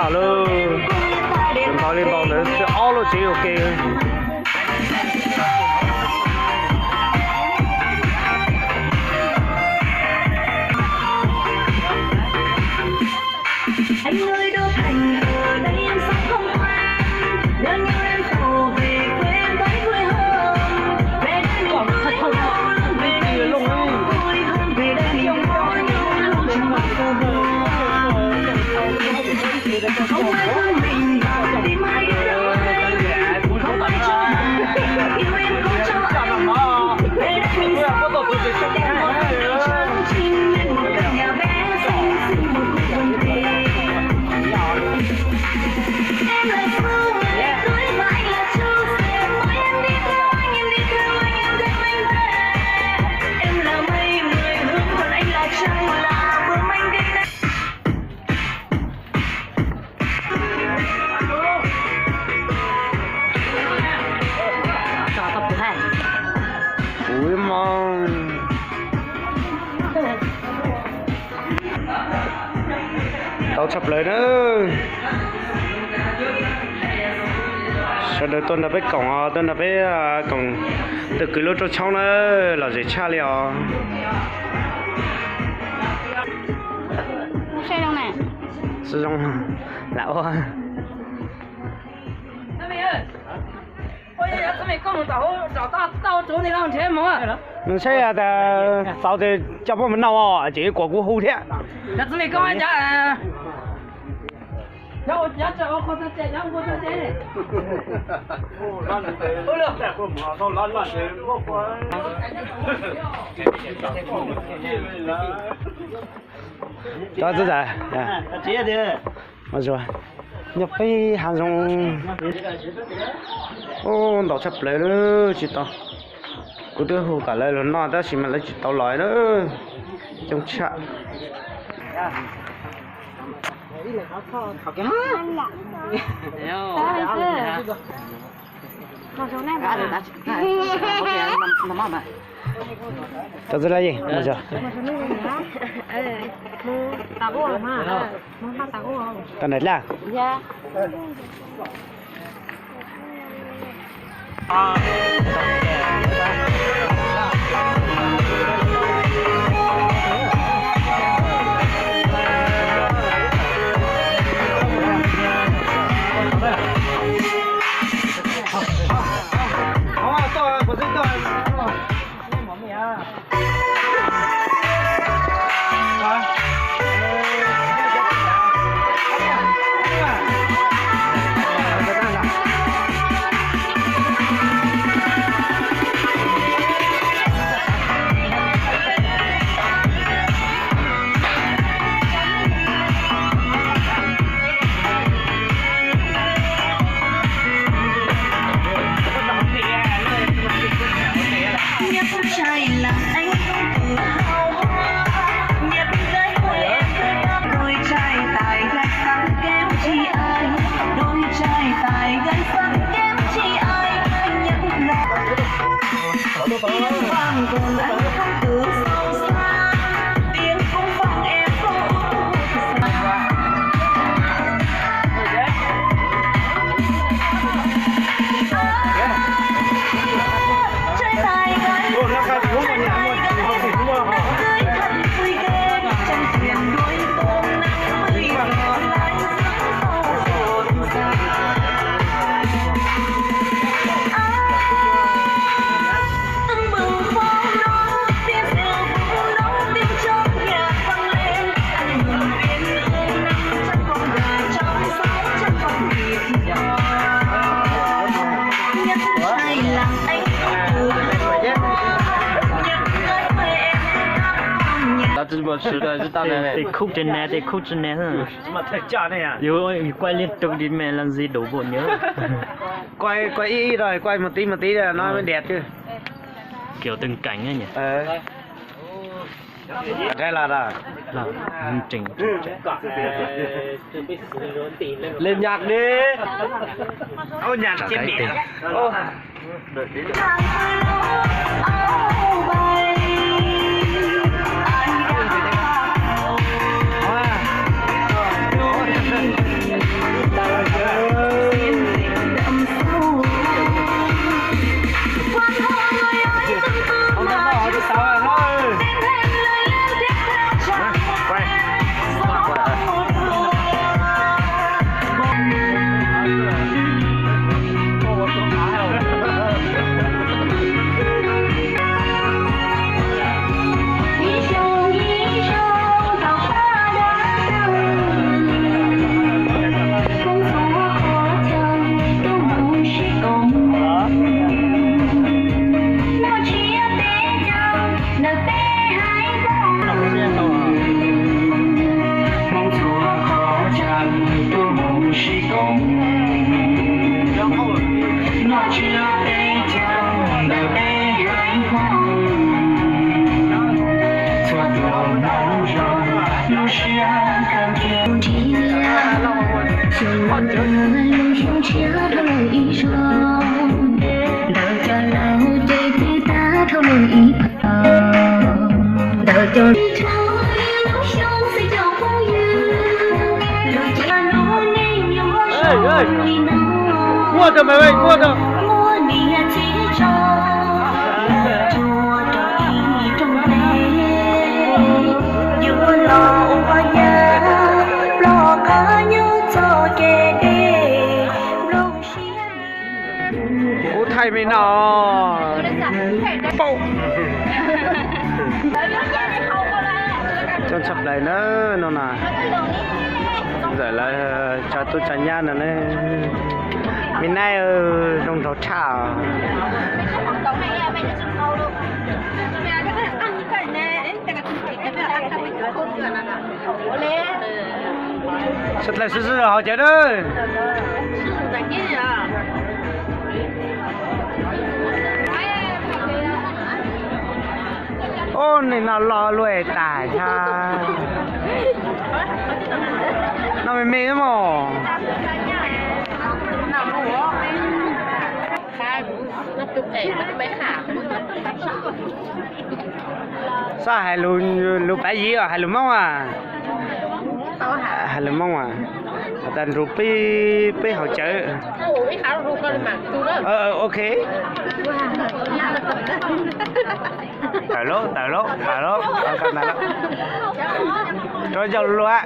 Npaum li npaum ntawd xwb ob lub tsev ua ke. Ui, tau tshaj plaws na. Sawv daws tuaj nrog peb koom, tuaj nrog peb koom tus kwv lub rooj tshoob na, lom zem tshaj li os. Zoo lam ua. Nws saib tas txaus tes coj poj mus noj ces kuv kuv hu thiab. Cov txawm nyob peb hav zoov. Ub, ntaus tshaj plaws lawm tsis tau. Kuv twb hu kom lawv los noj tab sis mas lawv tsis tau los na. Coob tshaj. Tau txog lawm, tau nais laj. Tej khub tsev neeg, tej khub tsev neeg. Yuav quay liên tục đi mẹ làm gì đủ bộ nhớ. Quay, quay ít ít thôi, quay một tí một tí rồi nó mới đẹp chứ. Kiểu từng cảnh ấy nhỉ. Lên nhạc đi. Ôi, nhạc chết tiệt. Ntawm cov laus ces twb tag dhau lawm ib phav. Ntawm cov Ub thaij me no. Coob tshaj plaws na no na. Ntawm lawv tso tub tso nyab no na. Me naib zoo nraug tshaj. Sawv dlawg sib sib zog haus cawv na. Ub, nim no lo luaj tas thiab. No me me mos. Xav hais lus Pav Yiv os, hais lus Hmoob as? Hais lus Hmoob as? Has tas nrug peb, peb haus cawv. Ok. Tawm lauj, tawm lauj, tawm lauj. Rov yaug lua.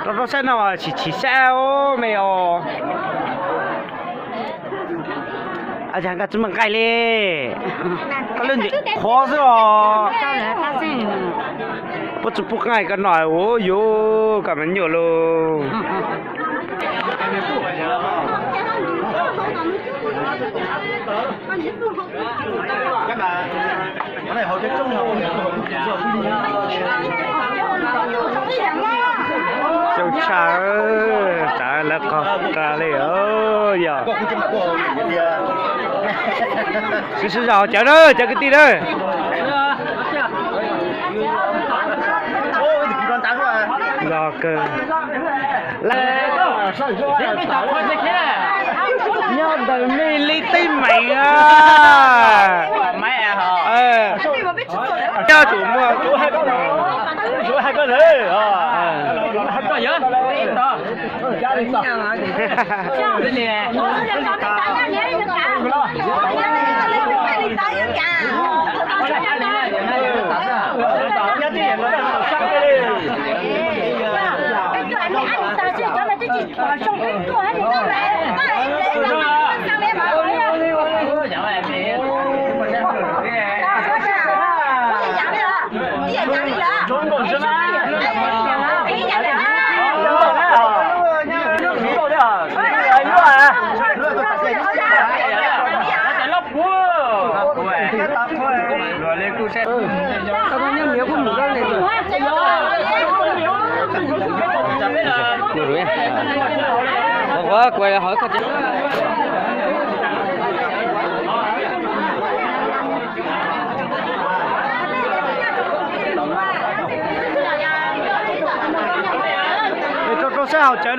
Rau rau saib no tsis tsis saib os me os. Nkaj tsis muaj nqaij li. Koj lub ntim qhuav xwb os. Puab tsis pub nqaij koj no ua yuav koj mas nyuaj lauj. Coob tshaj, tsav lawv qog qa li yog. Sib sib zog cawv na cov kwv tij na. Zog kawg. Nyob ntawm mej li teeb meem a. Coj tsum muaj. Rau rau sab hauv cawv na.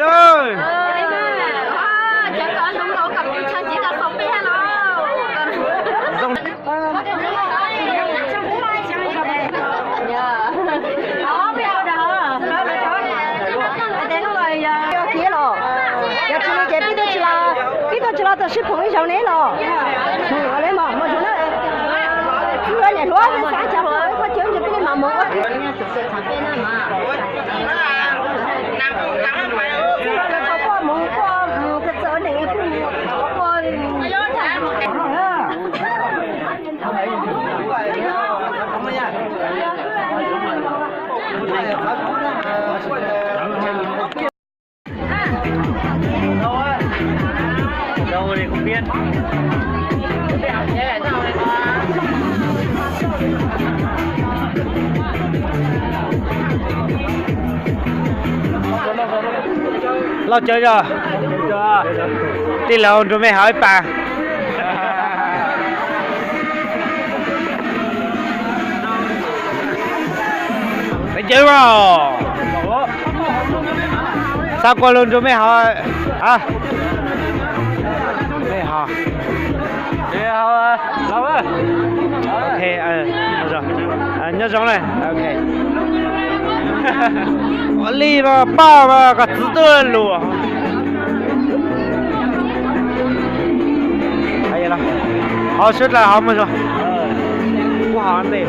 Kiv los, yog tsis li ces peb tuaj tsis los, peb tuaj tsis los tau sib phoom ib zaug ne los. Niam hluas, xav chaw qhov chaw ntsis peb mam mus. Lauj, cov zog, tij laug nrug mej haus ib pas. Peb cawv mas, xav kua lug nrug mej haus. Mej haus. Ok, nyob zoo na. Ua li mas paj mas koj txwv twb lug. Hov sib dlawg hov muaj zog. Kuj hov ntej.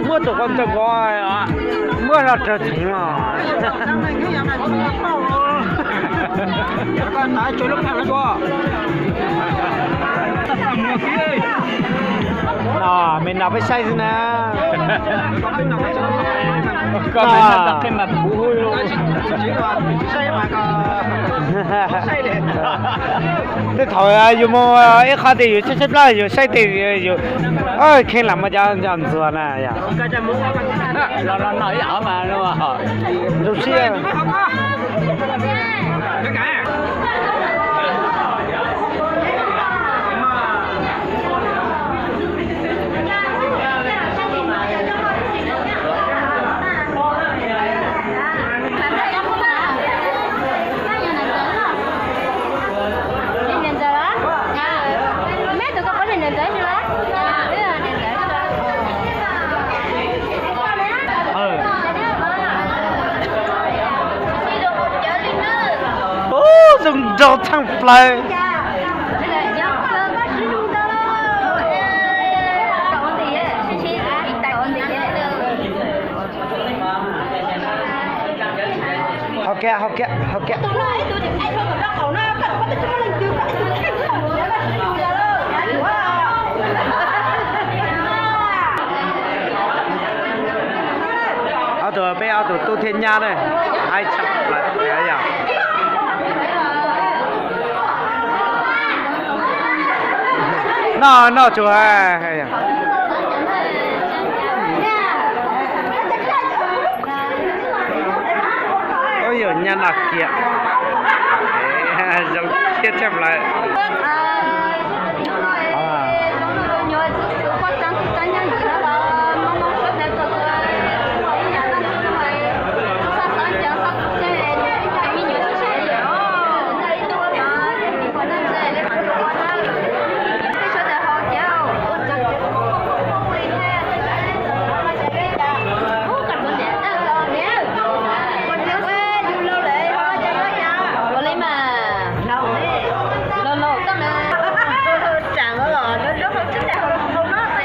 Muab tus qau ntawm ko muab los raws theem los. No, mej noj peb saib xwb na. Tej thaum yus mus ib qho tes yus tshaib tshaib plab yus saib tes yus kheej lam muaj cov ntxuag na yog. Zoo siab. Ub, zoo nraug tshaj plaws. Hau kiag, hau kiag, hau kiag. Ob tug, peb ob tug tub thiab nyab na, haib tshaj plaws yog. Noj, noj tsuag. Ub, yog nyab noj kiag. Zoo siab tshaj plaws.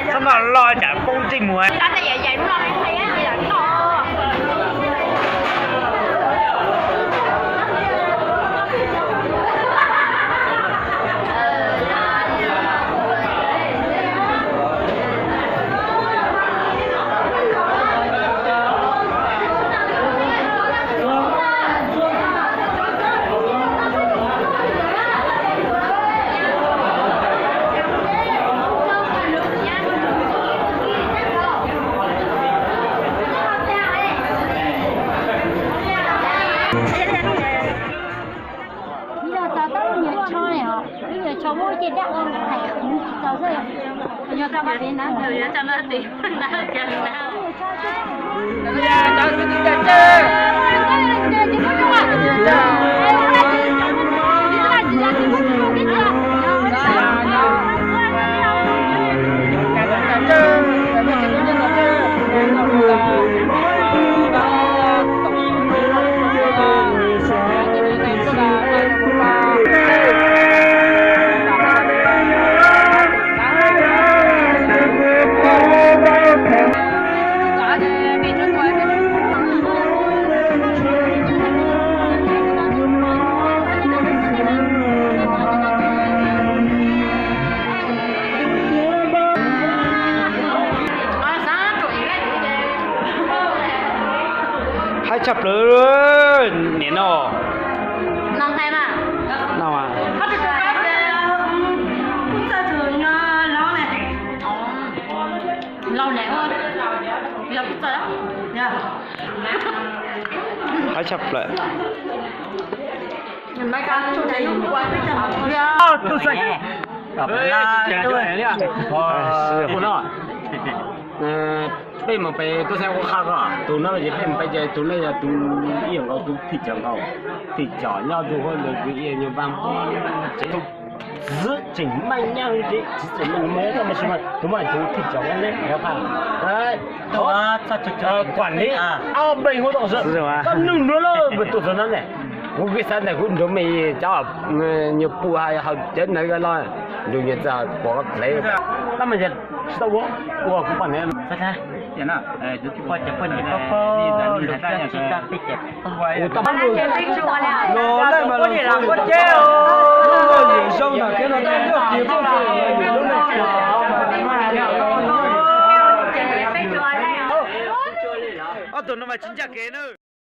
Txhob noj loj tsam poob ntsej muag. Tshaj plaws, niam no. No nqaij mas. No mas. Qab tshaj plaws. Peb mus pem tub saib ua qha ko, tus no ces peb mus pem ces tus no yog tus ib yam nkaus tus thim cov nkaus, thim cov nyob rau hauv ntawd tus ib yam nkaus vaj tsev, txiv tseem meej nyob li tsev, txiv tseem meej mus tau mas tsis mas tus mas tus thim cov nyob li qha. Quản lý ao bền hố đậu rượu. Koj nug nws lawm, tuaj txog no ne. Kuv xav tias kuv nrog mej cov nyuag pua hauv cawv ntawd los nrog nyuag txiv pom dlev. Tab mas yog tsis tau ua, ua kuv poj niam. Ua tau no lawm mas los lub no yim zoo na thiab no tab lub no ces poj niam lub no. Ob tug no mas tsis ncaj kev na.